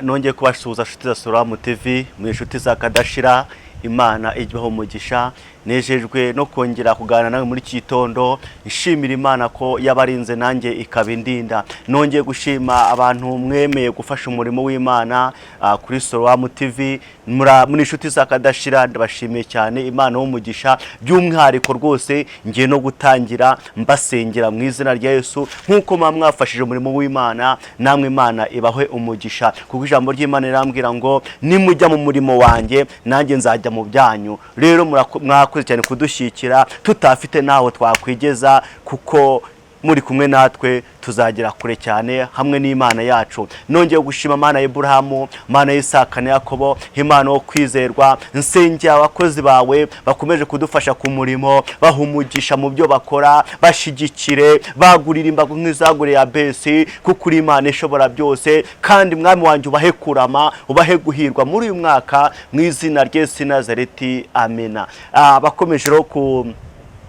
Nongeye kubasuhuza, nshuti za Suramu TV, mu inshuti za Kadashira. Imana ijyaho umugisha. Nejejwe no kongera kuganira nawe muri iki gitondo, nshimira Imana ko yabarinze nanjye ikaba indinda. Nongeye gushima abantu mwemeye gufasha umurimo w'Imana kuri Suramu TV. Muri inshuti za Kadashira, ndabashimiye cyane. Imana w'umugisha by'umwihariko rwose. Ngiye no gutangira mbasengera mu izina rya Yesu. Nk'uko muba mwafashije umurimo w'Imana, namwe Imana ibahe umugisha, kuko ijambo ry'Imana rirambwira ngo nimujya mu murimo wanjye, nanjye nzajya mu byanyu. Rero mwakoze cyane kudushyikira, tutafite naho twakwigeza, kuko muri kumwe natwe tuzagera kure cyane hamwe n'Imana yacu. Nongeye gushima Imana y'Iburahamu, Imana y'Isaka na Yakobo, Imana wo kwizerwa. Nsengera abakozi bawe bakomeje kudufasha ku murimo, baha umugisha mu byo bakora, bashyigikire, bagurira imbago nk'izaguriye Yabesi, kuko uri Imana ishobora byose. Kandi Mwami wanjye, ubahe kurama, ubahe guhirwa muri uyu mwaka, mu izina ry'Yesu Nazareti, amena. Bakomeje rero ku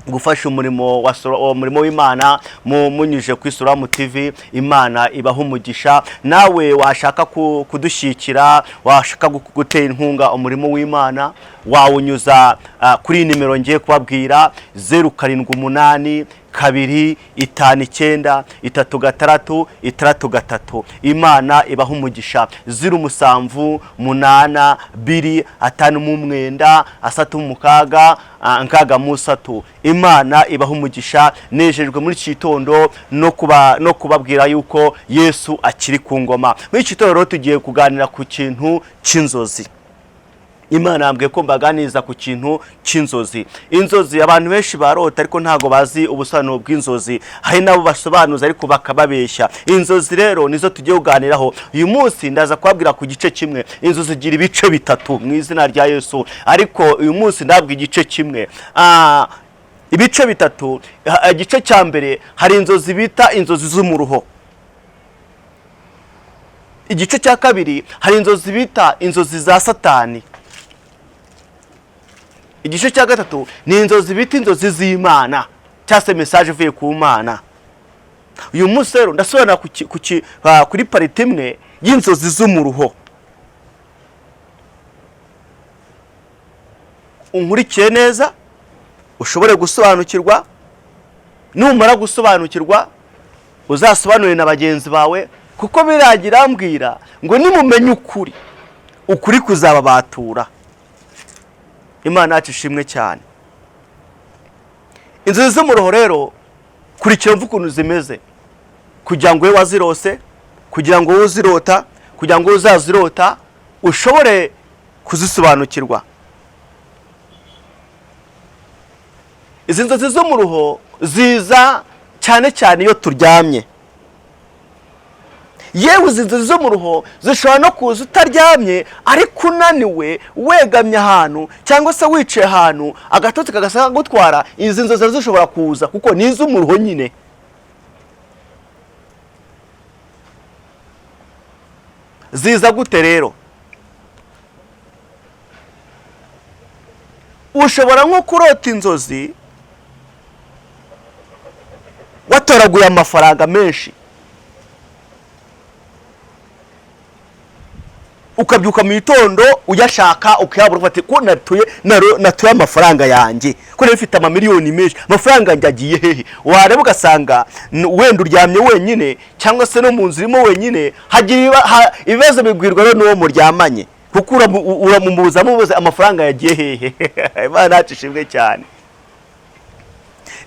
gufasha umurimo wa umurimo w'Imana munyujije kuri Suramu TV, Imana ibaha umugisha. Nawe washaka kudushyikira, washaka gutera inkunga umurimo w'Imana, wawunyuza kuri iyi nimero ngiye kubabwira: 0782593663. Imana ibaha umugisha. 078259 6 6. Imana ibaha umugisha. Nejejwe muri iki gitondo no kubabwira yuko Yesu akiri ku ngoma. Muri iki gitondo rero tugiye kuganira ku kintu cy'inzozi. Imana yambwiye ko mbaganiriza ku kintu cy'inzozi. Inzozi, abantu benshi barota ariko ntabwo bazi ubusobanuro bw'inzozi. Hari n'abo basobanuza ariko bakababeshya. Inzozi rero nizo tugiye kuganiraho uyu munsi. Ndaza kubabwira ku gice kimwe. Inzozi zigira ibice bitatu mu izina rya Yesu, ariko uyu munsi ndabwa igice kimwe. Ibice bitatu. Igice cya mbere, hari inzozi bita inzozi z'umuruho. Igice cya kabiri, hari inzozi bita inzozi za Satani. Igice cya gatatu ni inzozi bita inzozi z'Imana, cyangwa se message ivuye ku Mana. Uyu munsi rero ndasobanura kuri part imwe y'inzozi z'umuruho. Unkurikiye neza ushobore gusobanukirwa. Numara gusobanukirwa, uzasobanurire na bagenzi bawe, kuko biragira ambwira ngo nimumenye ukuri, ukuri kuzababatura. Imana yacu ishimwe cyane. Inzozi z'umuruho rero, kurikira mva ukuntu zimeze, kugira ngo ube wazirose, kugira ngo wowe uzirota, kugira ngo wowe uzazirota ushobore kuzisobanukirwa. Izi nzozi z'umuruho ziza cyane cyane iyo turyamye. Yewe, izi nzozi zo mu ruho zishobora no kuza utaryamye, ariko unaniwe, wegamye ahantu cyangwa se wicaye ahantu, agatotsi kagasa kagutwara. Izi nzozi zishobora kuza kuko ni iz'umuruho nyine. Ziza gute rero? Ushobora nko kurota inzozi watoraguye amafaranga menshi, ukabyuka mu gitondo uyashaka ukayabura, ufate ko natuye amafaranga yanjye, ko nari mfite amamiliyoni menshi, amafaranga yanjye agiye hehe? Wareba ugasanga wenda uryamye wenyine, cyangwa se no mu nzu urimo wenyine. Hagira ibibazo bigwirwa rero n'uwo muryamanye, kuko uramumubuza, mubuze amafaranga yagiye hehe. Imana yacu ishimwe cyane.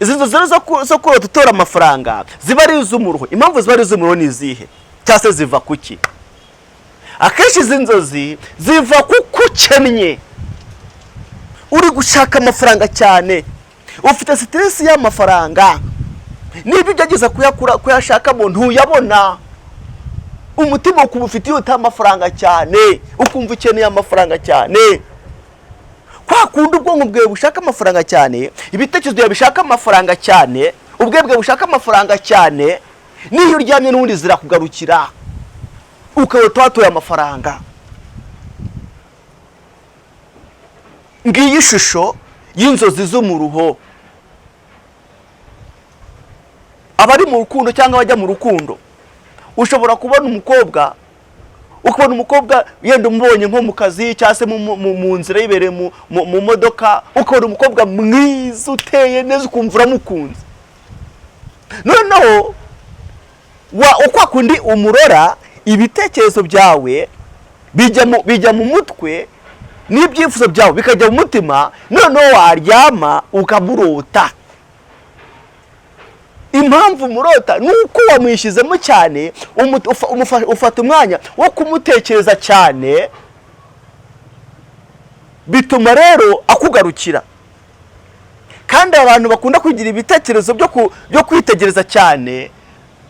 Izi nzozi rero zo kurota utora amafaranga ziba ari iz'umuruho. Impamvu ziba ari iz'umuruho ni izihe, cyangwa se ziva kuki? Akenshi izi nzozi ziva kuko ukennye, uri gushaka amafaranga cyane, ufite stress y'amafaranga. Niba ugerageza kuyashakamo ntuyabona, umutima ukaba ufite inyota y'amafaranga cyane, ukumva ukeneye amafaranga cyane. Kwa kundi ubwonko bwawe bushaka amafaranga cyane, ibitekerezo byawe bishaka amafaranga cyane, ubwenge bwawe bushaka amafaranga cyane, n'iyo uryamye n'ubundi zirakugarukira, ukaba watoye amafaranga. Ngiyi ishusho y'inzozi z'umuruho. Abari mu rukundo cyangwa abajya mu rukundo, ushobora kubona umukobwa Ukabona umukobwa yenda umubonye nko mu kazi cyangwa se mu nzira, yibereye mu modoka, ukabona umukobwa mwiza uteye neza, ukumva uramukunze. Noneho uko kundi umurora, ibitekerezo byawe bijya mu mutwe, n'ibyifuzo byawe bikajya mu mutima. Noneho waryama ukamurota. Impamvu murota ni uko wamwishyizemo cyane, ufata umwanya wo kumutekereza cyane, bituma rero akugarukira. Kandi abantu bakunda kugira ibitekerezo byo kwitegereza cyane,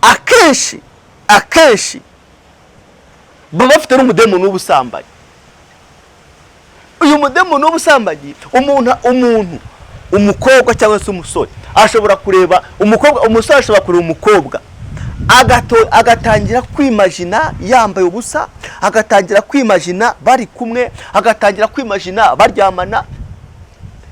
akenshi akenshi baba bafite n'umudemoni w'ubusambanyi. Uyu mudemoni w'ubusambanyi, umuntu, umukobwa cyangwa se umusore, ashobora kureba umukobwa, umusore ashobora kureba umukobwa, agatangira kwimajina yambaye ubusa, agatangira kwimajina bari kumwe, agatangira kwimajina baryamana.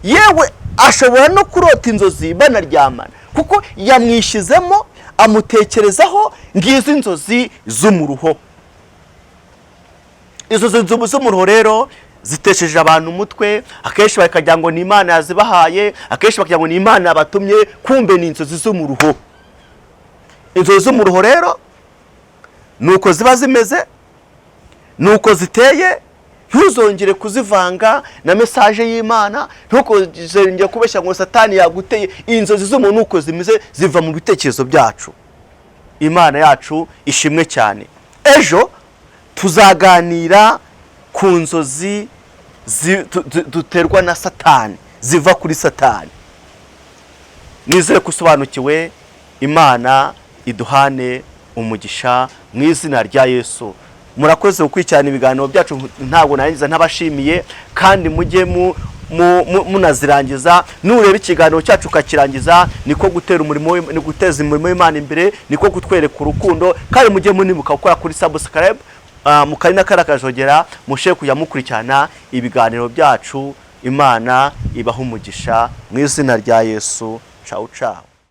Yewe, ashobora no kurota inzozi banaryamana, kuko yamwishyizemo, amutekerezaho. Ngizo inzozi z'umuruho. Izo nzozi z'umuruho rero zitesheje abantu umutwe. Akenshi bakagira ngo ni Imana yazibahaye, akenshi bakagira ngo ni Imana yabatumye, kumbe ni inzozi z'umuruho. Inzozi z'umuruho rero ni uko ziba zimeze, ni uko ziteye. Ntuzongere kuzivanga na message y'Imana, ntukongere kubeshya ngo Satani yaguteye. Inzozi z'umuntu uko zimeze, ziva mu bitekerezo byacu. Imana yacu ishimwe cyane. Ejo tuzaganira ku nzozi duterwa na Satani, ziva kuri Satani. Nizere ko usobanukiwe. Imana iduhane umugisha mu izina rya Yesu. Murakoze gukurikirana ibiganiro byacu. Ntabwo narangiza ntabashimiye, kandi mujye munazirangiza. Nureba ikiganiro cyacu ukakirangiza, niko gutera umurimo ni guteza umurimo w'Imana imbere, niko kutwereka urukundo. Kandi mujye munibuka gukora kuri subscribe, mukari n'akari akajogera, mushe kujya mukurikirana ibiganiro byacu. Imana ibaha umugisha mu izina rya Yesu. Cawu cawu.